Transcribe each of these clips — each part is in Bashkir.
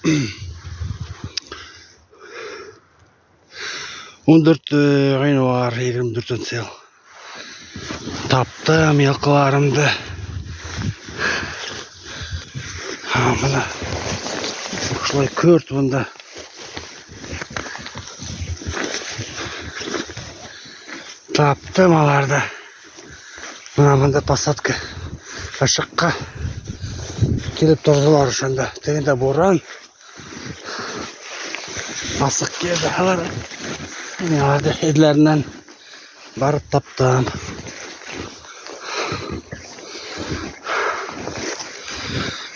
14 ғинуар 24 йыл. Таптым йылҡыларымды. Бына шулай көрт бында. Таптым аларҙы. Бына бында посадка ышыҡҡа килеп торҙолар ошонда. Тегендә буран. Асыҡ килде алар. Мин аларҙы эҙләренән барып таптым.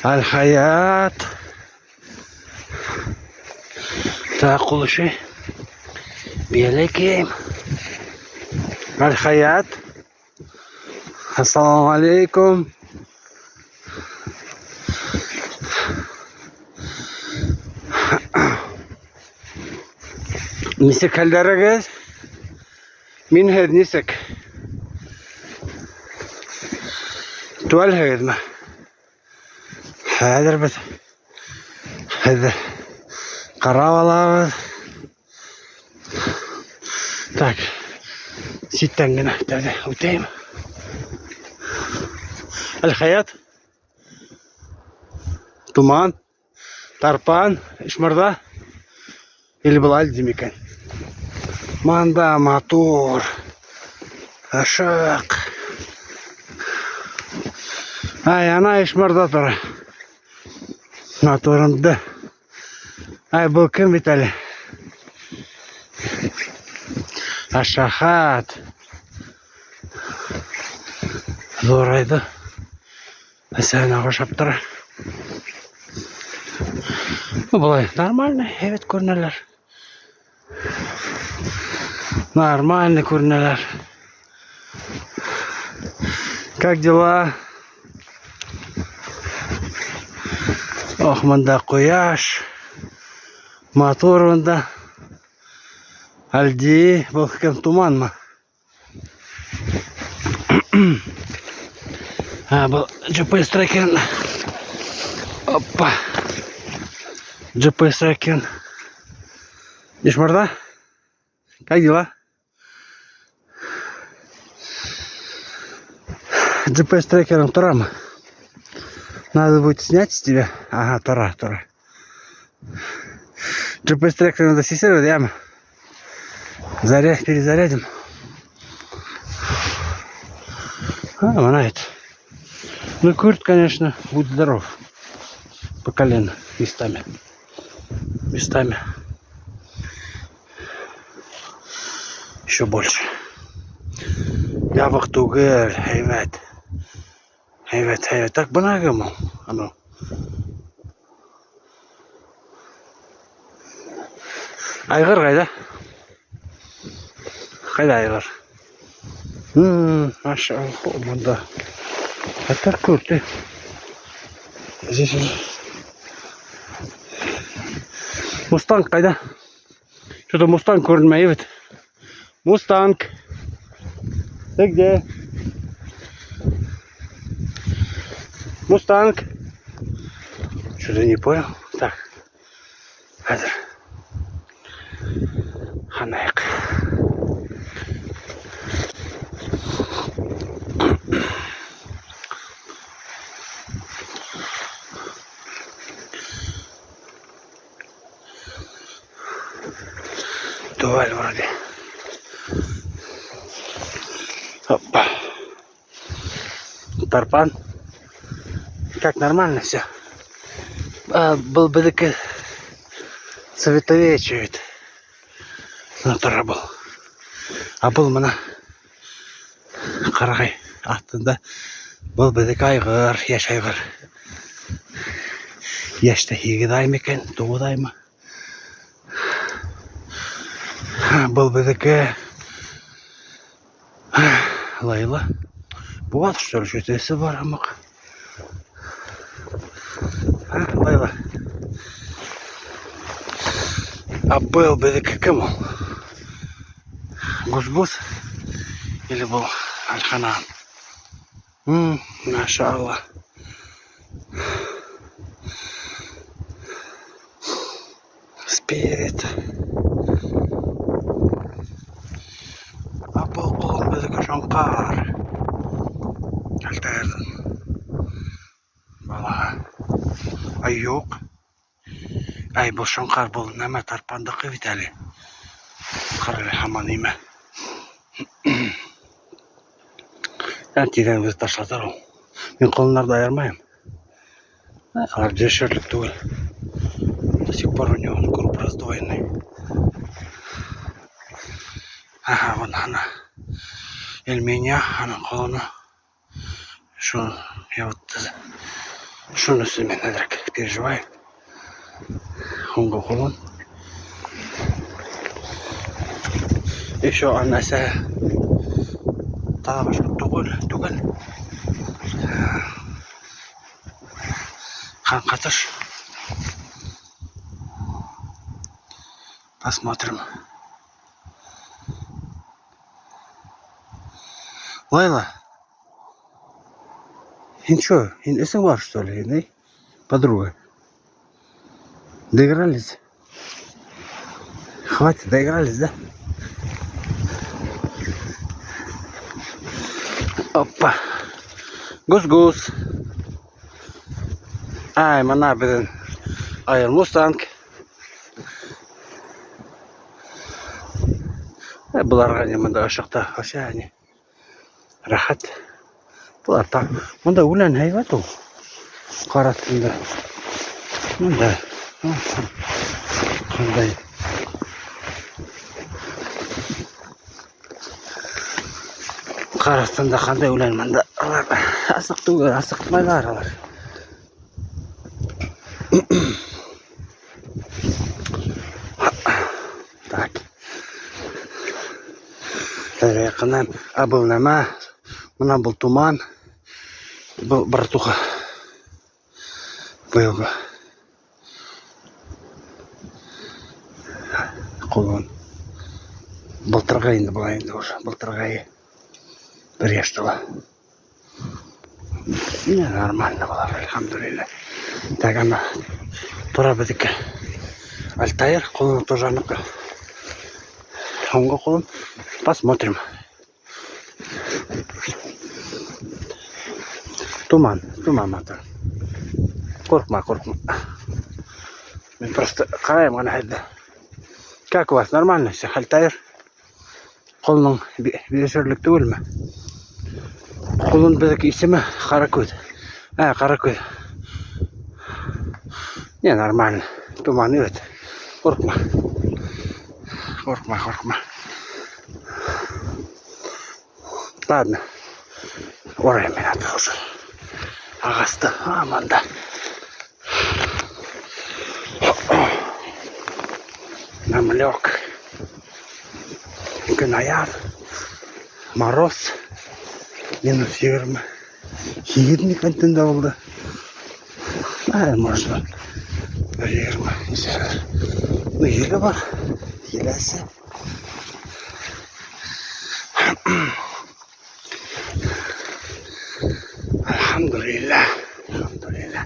Аль-Хаят. Так, ҡул эше. Бәләкәй. Аль-Хаят. Ассаламу алейкум. Нисек хәлдәрегеҙ? Мин һеҙ нисек? Түәлһегеҙме? Хәҙер беҙ һеҙҙе ҡарап алабыҙ. Так, ситтән генә тәүҙә үтәйем. Әлхаят. Туман, Тарпан, Ишмырҙа. Или был Альди микән? Манда матур. Ышыҡ. Ай, ана Ишмырҙа тора. Матурынды. Ай, был кем бит әле? Ашахат. Ҙурайҙы. Әсәһенә оҡшап тора. Ну, былай нормально, һәйбәт күренәләр. Нормально күренәләр. Как дела? Ох, мында ҡояш. Матур мында. Әлди, был кем туманмы? А, был GPS трекер. Опа. GPS трекер. Ишмарда? Как дела? GPS трекером торам. Надо будет снять с тебя. Ага, тора, тора. GPS трекер надо сисервер, яма. Заряд, перезарядим. А, она это. Ну, Курт, конечно, будь здоров. По колено местами. Местами. Еще больше. Ябыҡ түгел, һәйбәт. Һәйбәт, һәйбәт. Так, бына кем ул? Анау. Айғыр ҡайҙа? Ҡайҙа айғыр? Машалла, бында. Хәтәр көрт. Здесь уже. Мустанг ҡайҙа? Что-то Мустанг күренмәй бит. Мустанг. Ты где? Мустанг. Что-то не понял. Так. Хәҙер. Һанайыҡ. Түгел вроде. Опа. Тарпан. Как нормально все. А, был беҙҙеке цветовечивает. Натура был. А был мына ҡарағай аҫтында был беҙҙеке айғыр, йәш айғыр. Йәштә 8 ай микән, 9 аймы? Был беҙҙеке Лайла. Быуаҙ, что ли, что-то бар һымаҡ. Лайла. А был беҙҙеке кем ул? Гус-гус или был Альханан? Машалла. Спирит. Ә был ҡолон беҙҙеке Шоңҡар. Альтаирҙың балаһы. Ай, юҡ. Ай, был Шоңҡар, был нәмә Тарпандыҡы бит әле. Ҡара әле, һаман имә. Ә тиҙҙән үҙе ташлатыр ул. Мин ҡолондарҙы айырмайым. Улар бирешерлек түгел. До сих пор у него круп раздвоенный. Ага, вон она. Эльминя, аның ҡолоно. Шул, я вот шуныһы мин әҙерәк переживаю. Һуңғы ҡолон. Еще ана әсәһе таҙа башҡорт түгел. Ҡан ҡатыш. Посмотрим. Лайла, һин что, һин эсең бар, что ли, не? Подруга. Доигрались? Хватит, доигрались, да? Опа. Гус-гус. Ай, мына беҙҙең Айыр Мустанг. Быларға не мында ышыҡта вообще не рәхәт. Былар та мында үлән һәйбәт ул. Ҡар аҫтында. Мында ҡандай ҡар аҫтында ҡандай үлән мында. Улар асыҡ түгел, асыҡмайҙар улар. Так. Хәҙер яҡынайым. Ә был нәмә? Мына был туман. Был братуха. Быйылғы. Ҡолон. Былтырғы инде былай инде уже. Былтырғы бер йәш тула. Не, нормально былар, әлхәмдүлилләһ. Так, ана тора беҙҙеке. Альтаир ҡолоно тоже аныҡы. Һуңғы ҡолон. Посмотрим. Туман, туман матур. Ҡурҡма, ҡурҡма. Мин просто ҡарайым ғына һеҙҙе. Как у вас? Нормально все? Альтаир? Ҡолоноң бирешерлек түгелме? Ҡолон беҙҙеке исеме Ҡаракүҙ. Ә, Ҡаракүҙ. Не, нормально. Туман бит. Ҡурҡма. Ҡурҡма, ҡурҡма. Ладно. Урайым мин аты уже. Ағасты. Аманда. Намлек. Көн аяҙ. Мороз. Минус 28 микән төндә булды. Ә, может, бер 20 нисәлер. Ну, еле бар. Еләсе. Әлхәмдүлилләһ. Әлхәмдүлилләһ.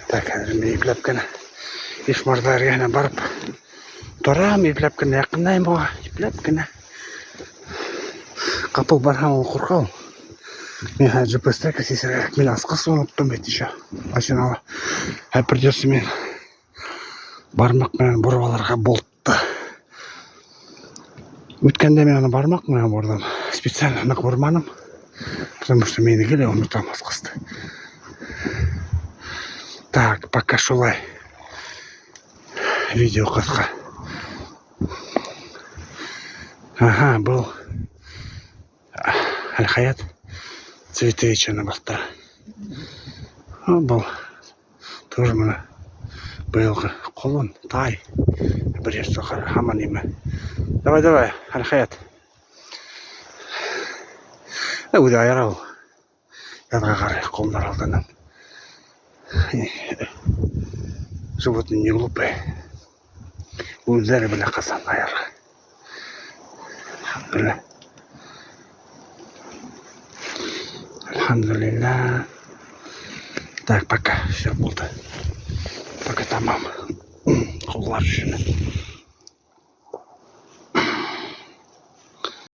Так, хәҙер мин ипләп кенә Ишмырҙа эргәһенә барып торам, ипләп кенә яҡынайым уға, ипләп кенә. Ҡапыл барһаң, ул ҡурҡа ул. Мин хәҙер GPS трекер сисергә кәрәк. Мин асҡыс оноттом бит еще. Машинала. Ә придется мин бармаҡ менән бороп алырға болтты. Үткәндә мин аны бармаҡ менән борҙом. Специально ныҡ борманым. Потому что мин гел онотам асҡысты. Так, пока шулай. Видео ҡыҫҡа. Ага, был Әлхаят Цветовичаны баҫтыра. Был тоже мына быйылғы ҡолон, тай. Бер йәш ҡара, һаман имә. Давай, давай, Әлхаят. Үҙе айыра ул. Яҙға ҡарай ҡолондар алдынан. Животные не глупые. Үҙҙәре белә ҡасан айырға. Әлхәмдүлилләһ. Әлхәмдүлилләһ. Так, пока все булды. Пока тамам. Ҡуллар өшөнө.